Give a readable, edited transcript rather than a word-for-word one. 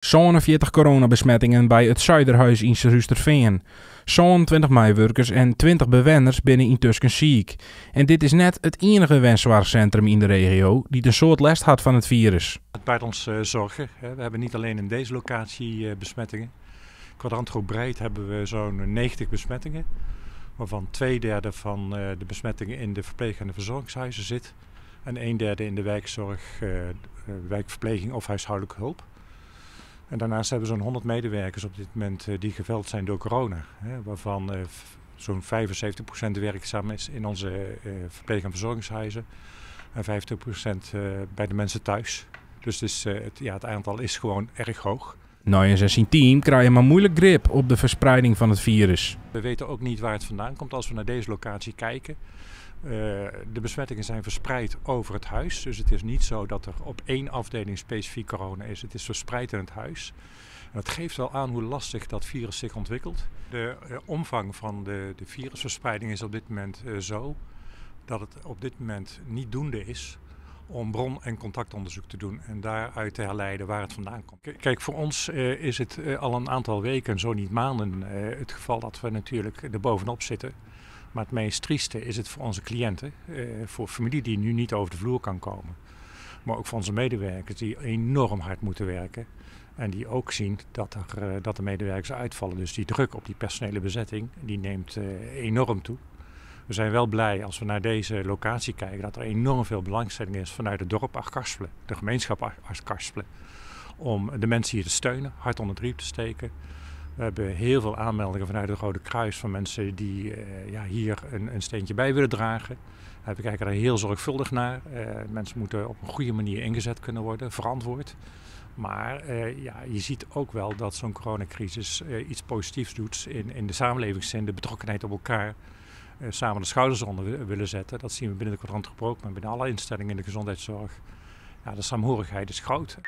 47 coronabesmettingen by it Zuiderhuis yn Surhústerfean. 27 meiwurkers en 20 bewenners binne yntusken siik. En dit is net it iennige wensoarchsintrum yn de regio dy't in soad lêst hat fan it firus. Het baart ons zorgen. We hebben niet alleen in deze locatie besmettingen. Kwadrantgroep breed hebben we zo'n 90 besmettingen. Waarvan 2/3 van de besmettingen in de verpleeg- en de verzorgingshuizen zit. En 1/3 in de wijkzorg, wijkverpleging of huishoudelijke hulp. En daarnaast hebben we zo'n 100 medewerkers op dit moment die geveld zijn door corona. Hè, waarvan zo'n 75% werkzaam is in onze verpleeg- en verzorgingshuizen. En 50% bij de mensen thuis. Dus het aantal is gewoon erg hoog. Nijens en syn team krije mar muoilik grip op de fersprieding fan it firus. We weten ook niet waar het vandaan komt als we naar deze locatie kijken. De besmettingen zijn verspreid over het huis. Dus het is niet zo dat er op één afdeling specifiek corona is. Het is verspreid in het huis. En dat geeft wel aan hoe lastig dat virus zich ontwikkelt. De omvang van de virusverspreiding is op dit moment zo dat het op dit moment niet doende is om bron- en contactonderzoek te doen en daaruit te herleiden waar het vandaan komt. Voor ons is het al een aantal weken, zo niet maanden, het geval dat we natuurlijk er bovenop zitten. Maar het meest trieste is het voor onze cliënten, voor familie die nu niet over de vloer kan komen. Maar ook voor onze medewerkers die enorm hard moeten werken. En die ook zien dat de medewerkers uitvallen. Dus die druk op die personele bezetting, die neemt enorm toe. We zijn wel blij als we naar deze locatie kijken dat er enorm veel belangstelling is vanuit het dorp Achtkarspelen, de gemeenschap Achtkarspelen, om de mensen hier te steunen, hard onder de riem te steken. We hebben heel veel aanmeldingen vanuit het Rode Kruis van mensen die hier een steentje bij willen dragen. We kijken daar heel zorgvuldig naar. Mensen moeten op een goede manier ingezet kunnen worden, verantwoord. Maar je ziet ook wel dat zo'n coronacrisis iets positiefs doet in de samenlevingszin, de betrokkenheid op elkaar. Samen de schouders onder willen zetten. Dat zien we binnen de Kwadrantgroep ook, maar binnen alle instellingen in de gezondheidszorg. De saamhorigheid is groot.